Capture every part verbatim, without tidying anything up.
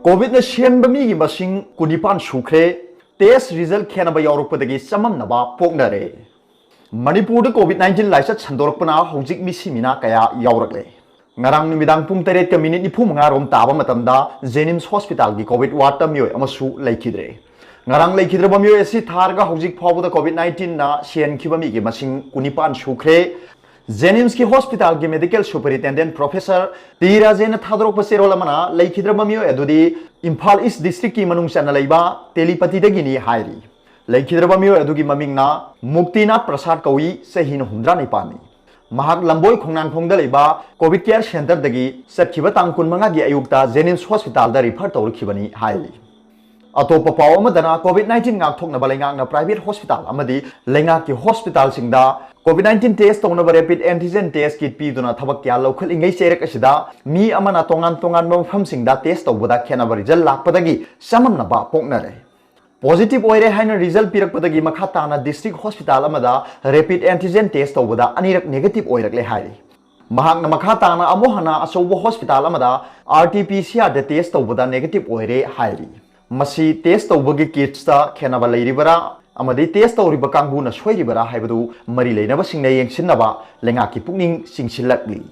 ꯀꯣꯚꯤꯗꯅ ꯁꯤꯍꯟꯕ ꯃꯤꯒꯤ ꯃꯁꯤꯡ ꯀꯨꯟꯅꯤꯄꯥꯟ ꯁꯨꯈ꯭ꯔꯦ꯫ ꯇꯦꯁ ꯔꯤꯖꯜ ꯈꯦꯠꯅꯕ ꯌꯥꯎꯔꯛꯄꯗꯒꯤ ꯆꯃꯝꯅꯕ ꯄꯣꯛꯅꯔꯦ꯫ ꯃꯅꯤꯄꯨꯔꯗ ꯀꯣꯚꯤꯗ ꯅꯥꯏꯟꯇꯤꯟ ꯂꯥꯏꯆꯠ ꯁꯟꯗꯣꯔꯛꯄꯅ ꯍꯧꯖꯤꯛ ꯃꯤꯁꯤ ꯃꯤꯅꯥ ꯀꯌꯥ ꯌꯥꯎꯔꯛꯂꯦ? ꯉꯔꯥꯡ ꯅꯨꯃꯤꯗꯥꯡ ꯄꯨꯡ ꯇꯔꯦꯠꯀ ꯃꯤꯅꯤꯠ ꯅꯤꯐꯨ ꯃꯉꯥ ꯔꯣꯝ ꯇꯥꯕ ꯃꯇꯝꯗ ꯖꯦꯅꯤꯝꯁ ꯍꯣꯁꯄꯤꯇꯥꯜꯒꯤ ꯀꯣꯚꯤꯗ ꯋꯥꯔꯗꯇ ꯃꯤꯑꯣꯏ ꯑꯃꯁꯨ ꯂꯩꯈꯤꯗ꯭ꯔꯦ꯫ ꯉꯔꯥꯡ ꯂꯩꯈꯤꯗ꯭ꯔꯕ ꯃꯤꯑꯣꯏ ꯑꯁꯤ ꯊꯥꯔꯒ ꯍꯧꯖꯤꯛ ꯐꯥꯎꯕꯗ ꯀꯣꯚꯤꯗ ꯅꯥꯏꯟꯇꯤꯟꯅ ꯁꯤꯍꯟꯈꯤꯕ ꯃꯤꯒꯤ ꯃꯁꯤꯡ ꯀꯨꯟꯅꯤꯄꯥꯟ ꯁꯨꯈ꯭ꯔꯦ꯫ ꯖꯦꯅꯤꯝꯁꯀꯤ ꯍꯣꯁꯄꯤꯇꯥꯜꯒꯤ ꯃꯦꯗꯤꯀꯦꯜ ꯁꯨꯄꯔꯤꯟꯇꯦꯟꯗꯦꯟꯠ ꯄ꯭ꯔꯣꯐꯦꯁꯔ ꯇꯤ ꯔꯥꯖꯦꯟꯅ ꯊꯥꯗꯣꯔꯛꯄ ꯆꯦꯔꯣꯜ ꯑꯃꯅ ꯂꯩꯈꯤꯗ꯭ꯔꯕ ꯃꯤꯑꯣꯏ ꯑꯗꯨꯗꯤ ꯏꯝꯐꯥꯜ ꯏꯁ ꯗꯤꯁꯇ꯭ꯔꯤꯛꯀꯤ ꯃꯅꯨꯡ ꯆꯟꯅ ꯂꯩꯕ ꯇꯦꯂꯤꯄꯇꯤꯗꯒꯤꯅꯤ ꯍꯥꯏꯔꯤ꯫ ꯂꯩꯈꯤꯗ꯭ꯔꯕ ꯃꯤꯑꯣꯏ ꯑꯗꯨꯒꯤ ꯃꯃꯤꯡꯅ ꯃꯨꯛꯇꯤꯅꯥꯊ ꯄ꯭ꯔꯁꯥꯗ ꯀꯧꯏ, ꯆꯍꯤꯅ ꯍꯨꯝꯗ꯭ꯔꯥ ꯅꯤꯄꯥꯟꯅꯤ꯫ ꯃꯍꯥꯛ ꯂꯝꯕꯣꯏ ꯈꯣꯡꯅꯥꯡꯈꯣꯡꯗ ꯂꯩꯕ ꯀꯣꯚꯤꯗ ꯀꯦꯌꯔ ꯁꯦꯟꯇꯔꯗꯒꯤ ꯆꯠꯈꯤꯕ ꯇꯥꯡ ꯀꯨꯟꯃꯉꯥꯒꯤ ꯑꯌꯨꯛꯇ ꯖꯦꯅꯤꯝꯁ ꯍꯣꯁꯄꯤꯇꯥꯜꯗ ꯔꯤꯐꯔ ꯇꯧꯔꯛꯈꯤꯕꯅꯤ ꯍꯥꯏꯔꯤ꯫ ꯑꯇꯣꯞꯄ ꯄꯥꯎ ꯑꯃꯗꯅ, ꯀꯣꯚꯤꯗ ꯅꯥꯏꯟꯇꯤꯟ ꯉꯥꯛꯊꯣꯛꯅꯕ ꯂꯩꯉꯥꯛꯅ ꯄ꯭ꯔꯥꯏꯚꯦꯠ ꯍꯣꯁꯄꯤꯇꯥꯜ ꯑꯃꯗꯤ ꯂꯩꯉꯥꯛꯀꯤ ꯍꯣꯁꯄꯤꯇꯥꯜꯁꯤꯡꯗ ꯀꯣꯚꯤꯗ ꯅꯥꯏꯟꯇꯤꯟ ꯇꯦꯁ ꯇꯧꯅꯕ ꯔꯦꯄꯤꯗ ꯑꯦꯟꯇꯤꯖꯦꯟ ꯇꯦꯁ ꯀꯤꯠ ꯄꯤꯗꯨꯅ ꯊꯕꯛ ꯀꯌꯥ ꯂꯧꯈꯠꯂꯤꯉꯩ ꯆꯩꯔꯛ ꯑꯁꯤꯗ ꯃꯤ ꯑꯃꯅ ꯇꯣꯉꯥꯟ ꯇꯣꯉꯥꯟꯕ ꯃꯐꯝꯁꯤꯡꯗ ꯇꯦꯁ ꯇꯧꯕꯗ ꯈꯦꯠꯅꯕ ꯔꯤꯖꯜ ꯂꯥꯛꯄꯗꯒꯤ ꯆꯃꯝꯅꯕ ꯄꯣꯛꯅꯔꯦ꯫ ꯄꯣꯖꯤꯇꯤꯚ ꯑꯣꯏꯔꯦ ꯍꯥꯏꯅ ꯔꯤꯖꯜ ꯄꯤꯔꯛꯄꯗꯒꯤ ꯃꯈꯥ ꯇꯥꯅ ꯗꯤꯁꯇ꯭ꯔꯤꯛ ꯍꯣꯁꯄꯤꯇꯥꯜ ꯑꯃꯗ ꯔꯦꯄꯤꯗ ꯑꯦꯟꯇꯤꯖꯦꯟ ꯇꯦꯁ ꯇꯧꯕꯗ ꯑꯅꯤꯔꯛ ꯅꯦꯒꯦꯇꯤꯚ ꯑꯣꯏꯔꯛꯂꯦ ꯍꯥꯏꯔꯤ꯫ ꯃꯍꯥꯛꯅ ꯃꯈꯥ ꯇꯥꯅ ꯑꯃꯨꯛ ꯍꯟꯅ ꯑꯆꯧꯕ ꯍꯣꯁꯄꯤꯇꯥꯜ ꯑꯃꯗ ꯑꯥꯔ ꯇꯤ ꯄꯤ ꯁꯤ ꯑꯥꯔꯗ ꯇꯦꯁ ꯇꯧꯕꯗ ꯅꯦꯒꯦꯇꯤꯚ ꯑꯣꯏꯔꯦ ꯍꯥꯏꯔꯤ꯫ ꯃꯁꯤ ꯇꯦꯁ ꯇꯧꯕꯒꯤ ꯀꯤꯠꯁꯇ ꯈꯦꯠꯅꯕ ꯂꯩꯔꯤꯕꯔꯥ ꯑꯃꯗꯤ ꯇꯦꯁ ꯇꯧꯔꯤꯕ ꯀꯥꯡꯕꯨꯅ ꯁꯣꯏꯔꯤꯕꯔꯥ ꯍꯥꯏꯕꯗꯨ ꯃꯔꯤ ꯂꯩꯅꯕꯁꯤꯡꯅ ꯌꯦꯡꯁꯤꯟꯅꯕ ꯂꯩꯉꯥꯛꯀꯤ ꯄꯨꯛꯅꯤꯡ ꯆꯤꯡꯁꯤꯜꯂꯛꯂꯤ꯫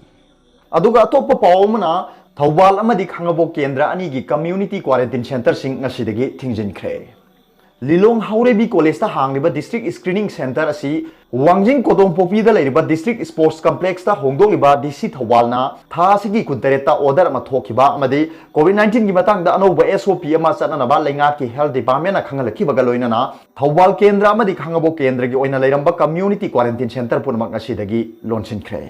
ꯑꯗꯨꯒ ꯑꯇꯣꯞꯄ ꯄꯥꯎ ꯑꯃꯅ, ꯊꯧꯕꯥꯜ ꯑꯃꯗꯤ ꯈꯥꯉꯕꯣꯛ ꯀꯦꯟꯗ꯭ꯔ ꯑꯅꯤꯒꯤ ꯀꯝꯃ꯭ꯌꯨꯅꯤꯇꯤ ꯀ꯭ꯋꯥꯔꯦꯟꯇꯤꯟ ꯁꯦꯟꯇꯔꯁꯤꯡ ꯉꯁꯤꯗꯒꯤ ꯊꯤꯡꯖꯤꯟꯈ꯭ꯔꯦ꯫ ꯂꯤꯂꯣꯡ ꯍꯥꯎꯔꯩꯕꯤ ꯀꯣꯂꯦꯖꯇ ꯍꯥꯡꯂꯤꯕ ꯗꯤꯁꯇ꯭ꯔꯤꯛ ꯁ꯭ꯀ꯭ꯔꯤꯅꯤꯡ ꯁꯦꯟꯇꯔ ꯑꯁꯤ ꯋꯥꯡꯖꯤꯡ ꯀꯣꯗꯣꯝꯄꯣꯛꯄꯤꯗ ꯂꯩꯔꯤꯕ ꯗꯤꯁꯇ꯭ꯔꯤꯛ ꯁ꯭ꯄꯣꯔꯠꯁ ꯀꯝꯄ꯭ꯂꯦꯛꯁꯇ ꯍꯣꯡꯗꯣꯛꯂꯤꯕ ꯗꯤ ꯁꯤ ꯊꯧꯕꯥꯜꯅ ꯊꯥ ꯑꯁꯤꯒꯤ ꯀꯨꯟꯇꯔꯦꯠꯇ ꯑꯣꯔꯗꯔ ꯑꯃ ꯊꯣꯛꯈꯤꯕ ꯑꯃꯗꯤ ꯀꯣꯚꯤꯗ ꯅꯥꯏꯟꯇꯤꯟꯒꯤ ꯃꯇꯥꯡꯗ ꯑꯅꯧꯕ ꯑꯦꯁ ꯑꯣ ꯄꯤ ꯑꯃ ꯆꯠꯅꯅꯕ ꯂꯩꯉꯥꯛꯀꯤ ꯍꯦꯜꯊ ꯗꯤꯄꯥꯔꯠꯃꯦꯟꯠꯅ ꯈꯪꯍꯜꯂꯛꯈꯤꯕꯒ ꯂꯣꯏꯅꯅ ꯊꯧꯕꯥꯜ ꯀꯦꯟꯗ꯭ꯔ ꯑꯃꯗꯤ ꯈꯥꯉꯕꯣꯛ ꯀꯦꯟꯗ꯭ꯔꯒꯤ ꯑꯣꯏꯅ ꯂꯩꯔꯝꯕ ꯀꯝꯃ꯭ꯌꯨꯅꯤꯇꯤ ꯀ꯭ꯋꯥꯔꯦꯟꯇꯤꯟ ꯁꯦꯟꯇꯔ ꯄꯨꯝꯅꯃꯛ ꯉꯁꯤꯗꯒꯤ ꯂꯣꯟꯁꯤꯟꯈ꯭ꯔꯦ꯫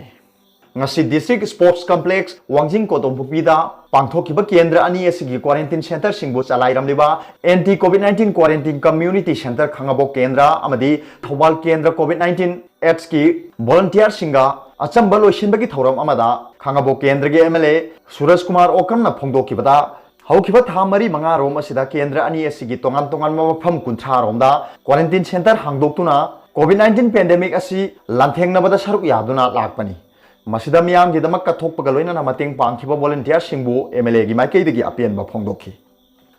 ꯉꯁꯤ ꯗꯤꯁꯇ꯭ꯔꯤꯛ ꯁ꯭ꯄꯣꯔꯠꯁ ꯀꯝꯄ꯭ꯂꯦꯛꯁ ꯋꯥꯡꯖꯤꯡ ꯀꯣꯗꯣꯝꯄꯣꯛꯄꯤꯗ ꯄꯥꯡꯊꯣꯛꯈꯤꯕ ꯀꯦꯟꯗ꯭ꯔ ꯑꯅꯤ ꯑꯁꯤꯒꯤ ꯀ꯭ꯋꯥꯔꯦꯟꯇꯤꯟ ꯁꯦꯟꯇꯔꯁꯤꯡꯕꯨ ꯆꯂꯥꯏꯔꯝꯂꯤꯕ anti COVID nineteen quarantine community centre ꯈꯥꯉꯕꯣꯛ ꯀꯦꯟꯗ꯭ꯔ ꯑꯃꯗꯤ ꯊꯧꯕꯥꯜ ꯀꯦꯟꯗ꯭ꯔ ꯀꯣꯚꯤꯗ ꯅꯥꯏꯟꯇꯤꯟ ꯑꯦꯗꯁꯀꯤ ꯚꯣꯂꯨꯟꯇꯤꯌꯔꯁꯤꯡꯒ ꯑꯆꯝꯕ ꯂꯣꯏꯁꯤꯟꯕꯒꯤ ꯊꯧꯔꯝ ꯑꯃꯗ ꯈꯥꯉꯕꯣꯛ ꯀꯦꯟꯗ꯭ꯔꯒꯤ ꯑꯦꯝ ꯑꯦꯜ ꯑꯦ ꯁꯨꯔꯖ ꯀꯨꯃꯥꯔ ꯑꯣꯀꯝꯅ ꯐꯣꯡꯗꯣꯛꯈꯤꯕꯗ, ꯍꯧꯈꯤꯕ ꯊꯥ ꯃꯔꯤ ꯃꯉꯥ ꯔꯣꯝ ꯑꯁꯤꯗ ꯀꯦꯟꯗ꯭ꯔ ꯑꯅꯤ ꯑꯁꯤꯒꯤ ꯇꯣꯉꯥꯟ ꯇꯣꯉꯥꯟꯕ ꯃꯐꯝ ꯀꯨꯟꯊ꯭ꯔꯥ ꯔꯣꯝꯗ ꯀ꯭ꯋꯥꯔꯦꯟꯇꯤꯟ ꯁꯦꯟꯇꯔ ꯍꯥꯡꯗꯣꯛꯇꯨꯅ ꯀꯣꯚꯤꯗ ꯅꯥꯏꯟꯇꯤꯟ ꯄꯦꯟꯗꯦꯃꯤꯛ ꯑꯁꯤ ꯂꯥꯟꯊꯦꯡꯅꯕꯗ ꯁꯔꯨꯛ ꯌꯥꯗꯨꯅ ꯂꯥꯛꯄꯅꯤ꯫ ꯃꯁꯤꯗ ꯃꯤꯌꯥꯝꯒꯤꯗꯃꯛ ꯀꯠꯊꯣꯛꯄꯒ ꯂꯣꯏꯅꯅ ꯃꯇꯦꯡ ꯄꯥꯡꯈꯤꯕ volunteerꯁꯤꯡꯕꯨ MLAꯒꯤ ꯃꯥꯏꯀꯩꯗꯒꯤ ꯑꯄꯦꯟꯕ ꯐꯣꯡꯗꯣꯛꯈꯤ꯫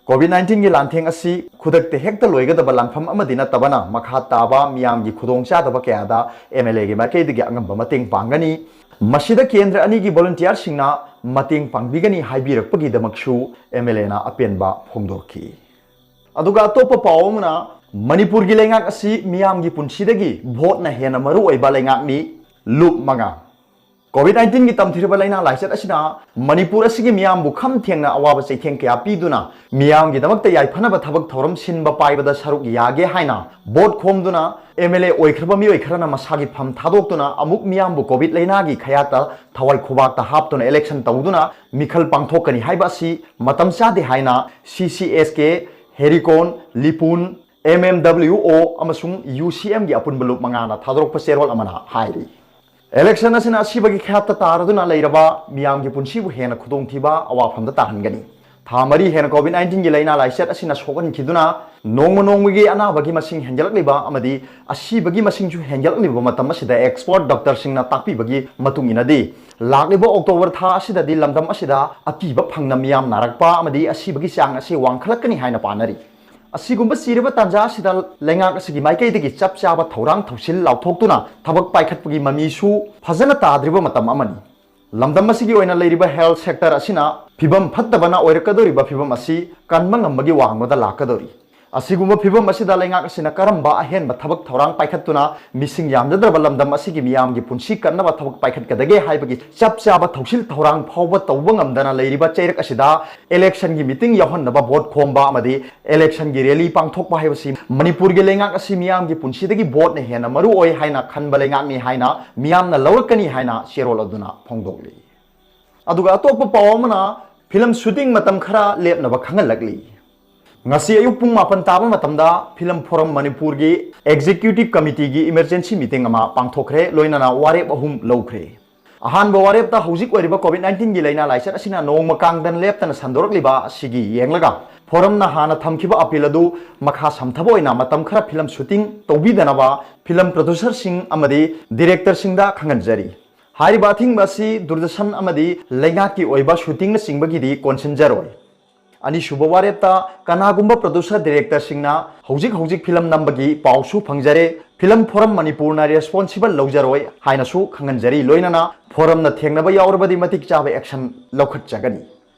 COVID nineteenꯒꯤ ꯂꯥꯟꯊꯦꯡ ꯑꯁꯤ ꯈꯨꯗꯛꯇ ꯍꯦꯛꯇ ꯂꯣꯏꯒꯗꯕ ꯂꯥꯟꯐꯝ ꯑꯃꯗꯤ ꯅꯠꯇꯕꯅ, ꯃꯈꯥ ꯇꯥꯕ ꯃꯤꯌꯥꯝꯒꯤ ꯈꯨꯗꯣꯡꯆꯥꯗꯕ ꯀꯌꯥꯗ MLAꯒꯤ ꯃꯥꯏꯀꯩꯗꯒꯤ ꯑꯉꯝꯕ ꯃꯇꯦꯡ ꯄꯥꯡꯒꯅꯤ꯫ ꯃꯁꯤꯗ ꯀꯦꯟꯗ꯭ꯔ ꯑꯅꯤꯒꯤ volunteerꯁꯤꯡꯅ ꯃꯇꯦꯡ ꯄꯥꯡꯕꯤꯒꯅꯤ ꯍꯥꯏꯕꯤꯔꯛꯄꯒꯤꯗꯃꯛꯁꯨ MLAꯅ ꯑꯄꯦꯟꯕ ꯐꯣꯡꯗꯣꯛꯈꯤ꯫ ꯑꯗꯨꯒ ꯑꯇꯣꯞꯄ ꯄꯥꯎ ꯑꯃꯅ, ꯃꯅꯤꯄꯨꯔꯒꯤ ꯂꯩꯉꯥꯛ ꯑꯁꯤ ꯃꯤꯌꯥꯝꯒꯤ ꯄꯨꯟꯁꯤꯗꯒꯤ ꯚꯣꯠꯅ ꯍꯦꯟꯅ ꯃꯔꯨ ꯑꯣꯏꯕ ꯂꯩꯉꯥꯛꯅꯤ꯫ ꯂꯨꯞ ꯃꯉꯥ꯫ COVID nineteenꯒꯤ ꯇꯝꯊꯤꯔꯕ ꯂꯥꯏꯅꯥ ꯂꯥꯏꯆꯠ ꯑꯁꯤꯅ ꯃꯅꯤꯄꯨꯔ ꯑꯁꯤꯒꯤ ꯃꯤꯌꯥꯝꯕꯨ ꯈꯝ ꯊꯦꯡꯅ ꯑꯋꯥꯕ ꯆꯩꯊꯦꯡ ꯀꯌꯥ ꯄꯤꯗꯨꯅ, ꯃꯤꯌꯥꯝꯒꯤꯗꯃꯛꯇ ꯌꯥꯏꯐꯅꯕ ꯊꯕꯛ ꯊꯧꯔꯝ ꯁꯤꯟꯕ ꯄꯥꯏꯕꯗ ꯁꯔꯨꯛ ꯌꯥꯒꯦ ꯍꯥꯏꯅ ꯚꯣꯠ ꯈꯣꯝꯗꯨꯅ, MLA ꯑꯣꯏꯈ꯭ꯔꯕ ꯃꯤꯑꯣꯏ ꯈꯔꯅ ꯃꯁꯥꯒꯤ ꯐꯝ ꯊꯥꯗꯣꯛꯇꯨꯅ ꯑꯃꯨꯛ ꯃꯤꯌꯥꯝꯕꯨ COVID ꯂꯥꯏꯅꯥꯒꯤ ꯈꯌꯥꯠꯇ ꯊꯋꯥꯏ ꯈꯨꯕꯥꯛꯇ ꯍꯥꯞꯇꯨꯅ election ꯇꯧꯗꯨꯅ ꯃꯤꯈꯜ ꯄꯥꯡꯊꯣꯛꯀꯅꯤ ꯍꯥꯏꯕ ꯑꯁꯤ ꯃꯇꯝ ꯆꯥꯗꯦ ꯍꯥꯏꯅ CCSK, ꯍꯦꯔꯤꯀꯣꯟ, ꯂꯤꯄꯨꯟ, MMWO ꯑꯃꯁꯨꯡ UCMꯒꯤ ꯑꯄꯨꯟꯕ ꯂꯨꯞ ꯃꯉꯥꯅ ꯊꯥꯗꯣꯔꯛꯄ ꯆꯦꯔꯣꯜ ꯑꯃꯅ ꯍꯥꯏꯔꯤ꯫ Election ꯑꯁꯤꯅ ꯑꯁꯤꯕꯒꯤ ꯈꯌꯥꯠꯇ ꯇꯥꯔꯗꯨꯅ ꯂꯩꯔꯕ ꯃꯤꯌꯥꯝꯒꯤ ꯄꯨꯟꯁꯤꯕꯨ ꯍꯦꯟꯅ ꯈꯨꯗꯣꯡꯊꯤꯕ ꯑꯋꯥꯐꯝꯗ ꯇꯥꯍꯟꯒꯅꯤ꯫ ꯊꯥ ꯃꯔꯤ ꯍꯦꯟꯅ COVID nineteenꯒꯤ ꯂꯥꯏꯅꯥ ꯂꯥꯏꯆꯠ ꯑꯁꯤꯅ ꯁꯣꯛꯍꯟꯈꯤꯗꯨꯅ ꯅꯣꯡꯃ ꯅꯣꯡꯃꯒꯤ ꯑꯅꯥꯕꯒꯤ ꯃꯁꯤꯡ ꯍꯦꯟꯒꯠꯂꯛꯂꯤꯕ ꯑꯃꯗꯤ ꯑꯁꯤꯕꯒꯤ ꯃꯁꯤꯡꯁꯨ ꯍꯦꯟꯒꯠꯂꯛꯂꯤꯕ ꯃꯇꯝ ꯑꯁꯤꯗ, expert doctorꯁꯤꯡꯅ ꯇꯥꯛꯄꯤꯕꯒꯤ ꯃꯇꯨꯡ ꯏꯟꯅꯗꯤ, ꯂꯥꯛꯂꯤꯕ October ꯊꯥ ꯑꯁꯤꯗꯗꯤ ꯂꯝꯗꯝ ꯑꯁꯤꯗ ꯑꯀꯤꯕ ꯐꯪꯅ ꯃꯤꯌꯥꯝ ꯅꯥꯔꯛꯄ ꯑꯃꯗꯤ ꯑꯁꯤꯕꯒꯤ ꯆꯥꯡ ꯑꯁꯤ ꯋꯥꯡꯈꯠꯂꯛꯀꯅꯤ ꯍꯥꯏꯅ ꯄꯥꯅꯔꯤ꯫ ꯑꯁꯤꯒꯨꯝꯕ ꯆꯤꯔꯕ ꯇꯥꯟꯖꯥ ꯑꯁꯤꯗ ꯂꯩꯉꯥꯛ ꯑꯁꯤꯒꯤ ꯃꯥꯏꯀꯩꯗꯒꯤ ꯆꯞ ꯆꯥꯕ ꯊꯧꯔꯥꯡ ꯊꯧꯁꯤꯜ ꯂꯥꯎꯊꯣꯛꯇꯨꯅ ꯊꯕꯛ ꯄꯥꯏꯈꯠꯄꯒꯤ ꯃꯃꯤꯁꯨ ꯐꯖꯅ ꯇꯥꯗ꯭ꯔꯤꯕ ꯃꯇꯝ ꯑꯃꯅꯤ꯫ ꯂꯝꯗꯝ ꯑꯁꯤꯒꯤ ꯑꯣꯏꯅ ꯂꯩꯔꯤꯕ health sector ꯑꯁꯤꯅ ꯐꯤꯕꯝ ꯐꯠꯇꯕꯅ ꯑꯣꯏꯔꯛꯀꯗꯧꯔꯤꯕ ꯐꯤꯕꯝ ꯑꯁꯤ ꯀꯟꯕ ꯉꯝꯕꯒꯤ ꯋꯥꯡꯃꯗ ꯂꯥꯛꯀꯗꯧꯔꯤ꯫ ꯑꯁꯤꯒꯨꯝꯕ ꯐꯤꯕꯝ ꯑꯁꯤꯗ ꯂꯩꯉꯥꯛ ꯑꯁꯤꯅ ꯀꯔꯝꯕ ꯑꯍꯦꯟꯕ ꯊꯕꯛ ꯊꯧꯔꯥꯡ ꯄꯥꯏꯈꯠꯇꯨꯅ ꯃꯤꯁꯤꯡ ꯌꯥꯝꯖꯗ꯭ꯔꯕ ꯂꯝꯗꯝ ꯑꯁꯤꯒꯤ ꯃꯤꯌꯥꯝꯒꯤ ꯄꯨꯟꯁꯤ ꯀꯟꯅꯕ ꯊꯕꯛ ꯄꯥꯏꯈꯠꯀꯗꯒꯦ ꯍꯥꯏꯕꯒꯤ ꯆꯞ ꯆꯥꯕ ꯊꯧꯁꯤꯜ ꯊꯧꯔꯥꯡ ꯐꯥꯎꯕ ꯇꯧꯕ ꯉꯝꯗꯅ ꯂꯩꯔꯤꯕ ꯆꯩꯔꯛ ꯑꯁꯤꯗ, electionꯒꯤ meeting ꯌꯥꯎꯍꯟꯅꯕ ꯚꯣꯠ ꯈꯣꯝꯕ ꯑꯃꯗꯤ electionꯒꯤ rally ꯄꯥꯡꯊꯣꯛꯄ ꯍꯥꯏꯕꯁꯤ ꯃꯅꯤꯄꯨꯔꯒꯤ ꯂꯩꯉꯥꯛ ꯑꯁꯤ ꯃꯤꯌꯥꯝꯒꯤ ꯄꯨꯟꯁꯤꯗꯒꯤ ꯚꯣꯠꯅ ꯍꯦꯟꯅ ꯃꯔꯨ ꯑꯣꯏ ꯍꯥꯏꯅ ꯈꯟꯕ ꯂꯩꯉꯥꯛꯅꯤ ꯍꯥꯏꯅ ꯃꯤꯌꯥꯝꯅ ꯂꯧꯔꯛꯀꯅꯤ ꯍꯥꯏꯅ ꯆꯦꯔꯣꯜ ꯑꯗꯨꯅ ꯐꯣꯡꯗꯣꯛꯂꯤ꯫ ꯑꯗꯨꯒ ꯑꯇꯣꯞꯄ ꯄꯥꯎ ꯑꯃꯅ, film shooting ꯃꯇꯝ ꯈꯔ ꯂꯦꯞꯅꯕ ꯈꯪꯍꯜꯂꯛꯂꯤ꯫ ꯉꯁꯤ ꯑꯌꯨꯛ ꯄꯨꯡ ꯃꯥꯄꯟ ꯇꯥꯕ ꯃꯇꯝꯗ Film Forum ꯃꯅꯤꯄꯨꯔꯒꯤ executive committeeꯒꯤ emergency meeting ꯑꯃ ꯄꯥꯡꯊꯣꯛꯈ꯭ꯔꯦ, ꯂꯣꯏꯅꯅ ꯋꯥꯔꯦꯞ ꯑꯍꯨꯝ ꯂꯧꯈ꯭ꯔꯦ꯫ ꯑꯍꯥꯟꯕ ꯋꯥꯔꯦꯞꯇ ꯍꯧꯖꯤꯛ ꯑꯣꯏꯔꯤꯕ COVID nineteenꯒꯤ ꯂꯥꯏꯅꯥ ꯂꯥꯏꯆꯠ ꯑꯁꯤꯅ ꯅꯣꯡꯃ ꯀꯥꯡꯗꯟ ꯂꯦꯞꯇꯅ ꯁꯟꯗꯣꯔꯛꯂꯤꯕ ꯑꯁꯤꯒꯤ ꯌꯦꯡꯂꯒ, forumꯅ ꯍꯥꯟꯅ ꯊꯝꯈꯤꯕ appeal ꯑꯗꯨ ꯃꯈꯥ ꯁꯝꯊꯕ ꯑꯣꯏꯅ ꯃꯇꯝ ꯈꯔ film shooting ꯇꯧꯕꯤꯗꯅꯕ film producerꯁꯤꯡ ꯑꯃꯗꯤ directorꯁꯤꯡꯗ ꯈꯪꯍꯟꯖꯔꯤ꯫ ꯍꯥꯏꯔꯤꯕ ꯑꯊꯤꯡꯕ ꯑꯁꯤ ꯗꯨꯔꯗꯔꯁꯟ ꯑꯃꯗꯤ ꯂꯩꯉꯥꯛꯀꯤ ꯑꯣꯏꯕ ꯁꯨꯇꯤꯡꯅꯆꯤꯡꯕꯒꯤꯗꯤ ꯀꯣꯟꯁꯤꯟꯖꯔꯣꯏ꯫ ꯑꯅꯤꯁꯨꯕ ꯋꯥꯔꯦꯞꯇ, ꯀꯅꯥꯒꯨꯝꯕ producer directorꯁꯤꯡꯅ ꯍꯧꯖꯤꯛ ꯍꯧꯖꯤꯛ ꯐꯤꯂꯝ ꯅꯝꯕꯒꯤ ꯄꯥꯎꯁꯨ ꯐꯪꯖꯔꯦ, ꯐꯤꯂꯝ ꯐꯣꯔꯝ ꯃꯅꯤꯄꯨꯔꯅ responsible ꯂꯧꯖꯔꯣꯏ ꯍꯥꯏꯅꯁꯨ ꯈꯪꯍꯟꯖꯔꯤ꯫ ꯂꯣꯏꯅꯅ ꯐꯣꯔꯝꯅ ꯊꯦꯡꯅꯕ ꯌꯥꯎꯔꯕꯗꯤ ꯃꯇꯤꯛ ꯆꯥꯕ action ꯂꯧꯈꯠꯆꯒꯅꯤ꯫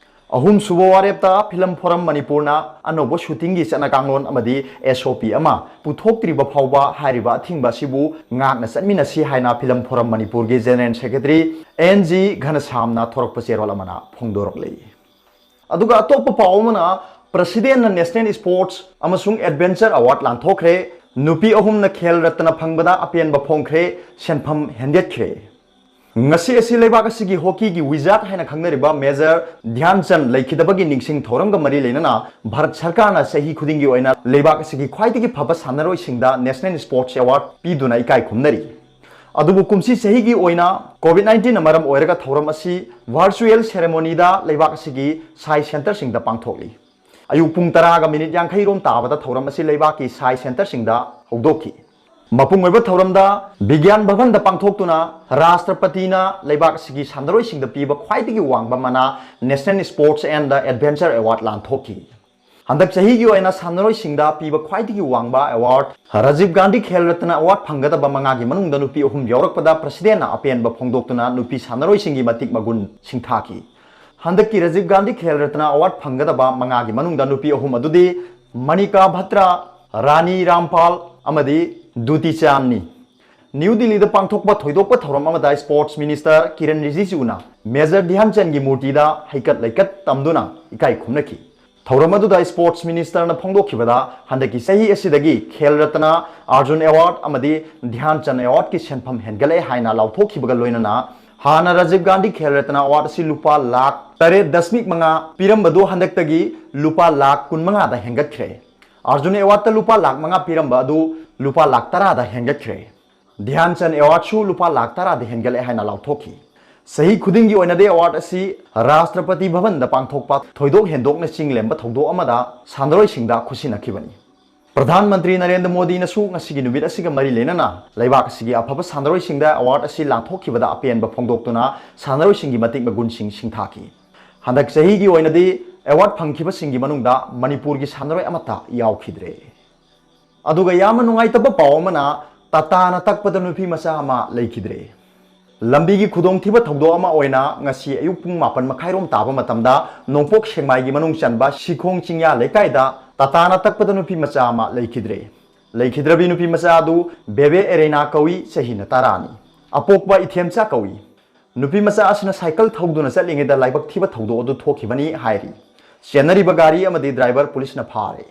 ꯑꯍꯨꯝꯁꯨꯕ ꯋꯥꯔꯦꯞꯇ, ꯐꯤꯂꯝ ꯐꯣꯔꯝ ꯃꯅꯤꯄꯨꯔꯅ ꯑꯅꯧꯕ ꯁꯨꯇꯤꯡꯒꯤ ꯆꯠꯅ ꯀꯥꯡꯂꯣꯟ ꯑꯃꯗꯤ SOP ꯑꯃ ꯄꯨꯊꯣꯛꯇ꯭ꯔꯤꯕ ꯐꯥꯎꯕ ꯍꯥꯏꯔꯤꯕ ꯑꯊꯤꯡꯕ ꯑꯁꯤꯕꯨ ꯉꯥꯛꯅ ꯆꯠꯃꯤꯟꯅꯁꯤ ꯍꯥꯏꯅ ꯐꯤꯂꯝ ꯐꯣꯔꯝ ꯃꯅꯤꯄꯨꯔꯒꯤ general secretary N G ꯘꯅꯁ꯭ꯌꯥꯝꯅ ꯊꯣꯔꯛꯄ ꯆꯦꯔꯣꯜ ꯑꯃꯅ ꯐꯣꯡꯗꯣꯔꯛꯂꯤ꯫ ꯑꯗꯨꯒ ꯑꯇꯣꯞꯄ ꯄꯥꯎ ꯑꯃꯅ, presidentꯅ National Sports ꯑꯃꯁꯨꯡ Adventure Award ꯂꯥꯟꯊꯣꯛꯈ꯭ꯔꯦ꯫ ꯅꯨꯄꯤ ꯑꯍꯨꯝꯅ ꯈꯦꯜ ꯔꯠꯇꯅ ꯐꯪꯕꯗ ꯑꯄꯦꯟꯕ ꯐꯣꯡꯈ꯭ꯔꯦ, ꯁꯦꯟꯐꯝ ꯍꯦꯟꯒꯠꯈ꯭ꯔꯦ꯫ ꯉꯁꯤ ꯑꯁꯤ ꯂꯩꯕꯥꯛ ꯑꯁꯤꯒꯤ ꯍꯣꯀꯤꯒꯤ wizard ꯍꯥꯏꯅ ꯈꯪꯅꯔꯤꯕ Major ꯙ꯭ꯌꯥꯟ ꯆꯟ ꯂꯩꯈꯤꯗꯕꯒꯤ ꯅꯤꯡꯁꯤꯡ ꯊꯧꯔꯝꯒ ꯃꯔꯤ ꯂꯩꯅꯅ ꯚꯥꯔꯠ ꯁꯔꯀꯥꯔꯅ ꯆꯍꯤ ꯈꯨꯗꯤꯡꯒꯤ ꯑꯣꯏꯅ ꯂꯩꯕꯥꯛ ꯑꯁꯤꯒꯤ ꯈ꯭ꯋꯥꯏꯗꯒꯤ ꯐꯕ ꯁꯥꯟꯅꯔꯣꯏꯁꯤꯡꯗ National Sports Award ꯄꯤꯗꯨꯅ ꯏꯀꯥꯏ ꯈꯨꯝꯅꯔꯤ꯫ ꯑꯗꯨꯕꯨ ꯀꯨꯝꯁꯤ ꯆꯍꯤꯒꯤ ꯑꯣꯏꯅ COVID nineteenꯅ ꯃꯔꯝ ꯑꯣꯏꯔꯒ ꯊꯧꯔꯝ ꯑꯁꯤ virtual ceremonyꯗ ꯂꯩꯕꯥꯛ ꯑꯁꯤꯒꯤ ꯁꯥꯏ centreꯁꯤꯡꯗ ꯄꯥꯡꯊꯣꯛꯂꯤ꯫ ꯑꯌꯨꯛ ꯄꯨꯡ ꯇꯔꯥꯒ ꯃꯤꯅꯤꯠ ꯌꯥꯡꯈꯩ ꯔꯣꯝ ꯇꯥꯕꯗ ꯊꯧꯔꯝ ꯑꯁꯤ ꯂꯩꯕꯥꯛꯀꯤ ꯁꯥꯏ centreꯁꯤꯡꯗ ꯍꯧꯗꯣꯛꯈꯤ꯫ ꯃꯄꯨꯡ ꯑꯣꯏꯕ ꯊꯧꯔꯝꯗ ꯕꯤꯒ꯭ꯌꯥꯟ ꯚꯕꯟꯗ ꯄꯥꯡꯊꯣꯛꯇꯨꯅ ꯔꯥꯁꯇ꯭ꯔꯄꯇꯤꯅ ꯂꯩꯕꯥꯛ ꯑꯁꯤꯒꯤ ꯁꯥꯟꯅꯔꯣꯏꯁꯤꯡꯗ ꯄꯤꯕ ꯈ꯭ꯋꯥꯏꯗꯒꯤ ꯋꯥꯡꯕ ꯃꯅꯥ National Sports and Adventure Award ꯂꯥꯟꯊꯣꯛꯈꯤ꯫ ꯍꯟꯗꯛ ꯆꯍꯤꯒꯤ ꯑꯣꯏꯅ ꯁꯥꯟꯅꯔꯣꯏꯁꯤꯡꯗ ꯄꯤꯕ ꯈ꯭ꯋꯥꯏꯗꯒꯤ ꯋꯥꯡꯕ award Rajiv Gandhi Khel Ratna Award ꯐꯪꯒꯗꯕ ꯃꯉꯥꯒꯤ ꯃꯅꯨꯡꯗ ꯅꯨꯄꯤ ꯑꯍꯨꯝ ꯌꯥꯎꯔꯛꯄꯗ presidentꯅ ꯑꯄꯦꯟꯕ ꯐꯣꯡꯗꯣꯛꯇꯨꯅ ꯅꯨꯄꯤ ꯁꯥꯟꯅꯔꯣꯏꯁꯤꯡꯒꯤ ꯃꯇꯤꯛ ꯃꯒꯨꯟ ꯁꯤꯡꯊꯥꯈꯤ꯫ ꯍꯟꯗꯛꯀꯤ Rajiv Gandhi Khel Ratna Award ꯐꯪꯒꯗꯕ ꯃꯉꯥꯒꯤ ꯃꯅꯨꯡꯗ ꯅꯨꯄꯤ ꯑꯍꯨꯝ ꯑꯗꯨꯗꯤ ꯃꯅꯤꯀꯥ ꯕꯇ꯭ꯔꯥ, ꯔꯥꯅꯤ ꯔꯥꯝꯄꯥꯜ ꯑꯃꯗꯤ ꯗꯨꯇꯤ ꯆꯥꯟꯅꯤ꯫ ꯅ꯭ꯌꯨ ꯗꯤꯜꯂꯤꯗ ꯄꯥꯡꯊꯣꯛꯄ ꯊꯣꯏꯗꯣꯛꯄ ꯊꯧꯔꯝ ꯑꯃꯗ Sports Minister ꯀꯤꯔꯟ ꯔꯤꯖꯤꯖꯨꯅ Major ꯙ꯭ꯌꯥꯟ ꯆꯟꯒꯤ ꯃꯨꯔꯇꯤꯗ ꯍꯩꯀꯠ ꯂꯩꯀꯠ ꯇꯝꯗꯨꯅ ꯏꯀꯥꯏ ꯈꯨꯝꯅꯈꯤ꯫ ꯊꯧꯔꯝ ꯑꯗꯨꯗ Sports Ministerꯅ ꯐꯣꯡꯗꯣꯛꯈꯤꯕꯗ, ꯍꯟꯗꯛꯀꯤ ꯆꯍꯤ ꯑꯁꯤꯗꯒꯤ ꯈꯦꯜ ꯔꯠꯅ, ꯑꯔꯖꯨꯟ Award ꯑꯃꯗꯤ ꯙ꯭ꯌꯥꯟ ꯆꯟ Awardꯀꯤ ꯁꯦꯟꯐꯝ ꯍꯦꯟꯒꯠꯂꯦ ꯍꯥꯏꯅ ꯂꯥꯎꯊꯣꯛꯈꯤꯕꯒ ꯂꯣꯏꯅꯅ ꯍꯥꯟꯅ Rajiv Gandhi Khel Ratna Award ꯑꯁꯤ ꯂꯨꯄꯥ ꯂꯥꯈ ꯇꯔꯦꯠ ꯗꯁꯃꯤꯛ ꯃꯉꯥ ꯄꯤꯔꯝꯕꯗꯨ ꯍꯟꯗꯛꯇꯒꯤ ꯂꯨꯄꯥ ꯂꯥꯈ ꯀꯨꯟꯃꯉꯥꯗ ꯍꯦꯟꯒꯠꯈ꯭ꯔꯦ꯫ ꯑꯔꯖꯨꯟ Awardꯇ ꯂꯨꯄꯥ ꯂꯥꯈ ꯃꯉꯥ ꯄꯤꯔꯝꯕ ꯑꯗꯨ ꯂꯨꯄꯥ ꯂꯥꯈ ꯇꯔꯥꯗ ꯍꯦꯟꯒꯠꯈ꯭ꯔꯦ꯫ ꯙ꯭ꯌꯥꯟ ꯆꯟ Awardꯁꯨ ꯂꯨꯄꯥ ꯂꯥꯈ ꯇꯔꯥꯗ ꯍꯦꯟꯒꯠꯂꯦ ꯍꯥꯏꯅ ꯂꯥꯎꯊꯣꯛꯈꯤ꯫ ꯆꯍꯤ ꯈꯨꯗꯤꯡꯒꯤ ꯑꯣꯏꯅꯗꯤ award ꯑꯁꯤ ꯔꯥꯁꯇ꯭ꯔꯄꯇꯤ ꯚꯕꯟꯗ ꯄꯥꯡꯊꯣꯛꯄ ꯊꯣꯏꯗꯣꯛ ꯍꯦꯟꯗꯣꯛꯅ ꯆꯤꯡ ꯂꯦꯝꯕ ꯊꯧꯗꯣꯛ ꯑꯃꯗ ꯁꯥꯟꯅꯔꯣꯏꯁꯤꯡꯗ ꯈꯨꯠꯁꯤꯟꯅꯈꯤꯕꯅꯤ꯫ ꯄ꯭ꯔꯙꯥꯟ ꯃꯟꯇ꯭ꯔꯤ ꯅꯔꯦꯟꯗ꯭ꯔ ꯃꯣꯗꯤꯅꯁꯨ ꯉꯁꯤꯒꯤ ꯅꯨꯃꯤꯠ ꯑꯁꯤꯒ ꯃꯔꯤ ꯂꯩꯅꯅ ꯂꯩꯕꯥꯛ ꯑꯁꯤꯒꯤ ꯑꯐꯕ ꯁꯥꯟꯅꯔꯣꯏꯁꯤꯡꯗ ꯑꯦꯋꯥꯔꯗ ꯑꯁꯤ ꯂꯥꯟꯊꯣꯛꯈꯤꯕꯗ ꯑꯄꯦꯟꯕ ꯐꯣꯡꯗꯣꯛꯇꯨꯅ ꯁꯥꯟꯅꯔꯣꯏꯁꯤꯡꯒꯤ ꯃꯇꯤꯛ ꯃꯒꯨꯟꯁꯤꯡ ꯁꯤꯡꯊꯥꯈꯤ꯫ ꯍꯟꯗꯛ ꯆꯍꯤꯒꯤ ꯑꯣꯏꯅꯗꯤ ꯑꯦꯋꯥꯔꯗ ꯐꯪꯈꯤꯕꯁꯤꯡꯒꯤ ꯃꯅꯨꯡꯗ ꯃꯅꯤꯄꯨꯔꯒꯤ ꯁꯥꯟꯅꯔꯣꯏ ꯑꯃꯠꯇ ꯌꯥꯎꯈꯤꯗ꯭ꯔꯦ꯫ ꯑꯗꯨꯒ ꯌꯥꯝꯅ ꯅꯨꯡꯉꯥꯏꯇꯕ ꯄꯥꯎ ꯑꯃꯅ, ꯇꯥꯇꯥꯅ ꯇꯛꯄꯗ ꯅꯨꯄꯤ ꯃꯆꯥ ꯑꯃ ꯂꯩꯈꯤꯗ꯭ꯔꯦ꯫ ꯂꯝꯕꯤꯒꯤ ꯈꯨꯗꯣꯡꯊꯤꯕ ꯊꯧꯗꯣꯛ ꯑꯃ ꯑꯣꯏꯅ ꯉꯁꯤ ꯑꯌꯨꯛ ꯄꯨꯡ ꯃꯥꯄꯟ ꯃꯈꯥꯏꯔꯣꯝ ꯇꯥꯕ ꯃꯇꯝꯗ ꯅꯣꯡꯄꯣꯛ ꯁꯦꯛꯃꯥꯏꯒꯤ ꯃꯅꯨꯡ ꯆꯟꯕ ꯁꯤꯈꯣꯡ ꯆꯤꯡꯌꯥ ꯂꯩꯀꯥꯏꯗ ꯇꯥꯇꯥꯅ ꯇꯛꯄꯗ ꯅꯨꯄꯤ ꯃꯆꯥ ꯑꯃ ꯂꯩꯈꯤꯗ꯭ꯔꯦ꯫ ꯂꯩꯈꯤꯗ꯭ꯔꯕꯤ ꯅꯨꯄꯤ ꯃꯆꯥ ꯑꯗꯨ ꯕꯦꯕꯦ ꯑꯦꯔꯦꯅꯥ ꯀꯧꯏ, ꯆꯍꯤꯅ ꯇꯔꯥꯅꯤ꯫ ꯑꯄꯣꯛꯄ ꯏꯊꯦꯝꯆꯥ ꯀꯧꯏ꯫ ꯅꯨꯄꯤ ꯃꯆꯥ ꯑꯁꯤꯅ ꯁꯥꯏꯀꯜ ꯊꯧꯗꯨꯅ ꯆꯠꯂꯤꯉꯩꯗ ꯂꯥꯏꯕꯛ ꯊꯤꯕ ꯊꯧꯗꯣꯛ ꯑꯗꯨ ꯊꯣꯛꯈꯤꯕꯅꯤ ꯍꯥꯏꯔꯤ꯫ ꯆꯦꯟꯅꯔꯤꯕ ꯒꯥꯔꯤ ꯑꯃꯗꯤ ꯗ꯭ꯔꯥꯏꯚꯔ ꯄꯨꯂꯤꯁꯅ ꯐꯥꯔꯦ꯫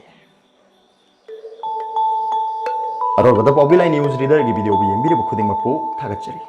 ꯑꯔꯣꯏꯕꯗ ꯄꯥꯎꯕꯤ ꯂꯥꯏ ꯅ꯭ꯌꯨꯁ ꯔꯤꯗꯔꯒꯤ ꯚꯤꯗꯤꯑꯣꯕꯨ ꯌꯦꯡꯕꯤꯔꯤꯕ ꯈꯨꯗꯤꯡꯃꯛꯄꯨ ꯊꯥꯒꯠꯆꯔꯤ꯫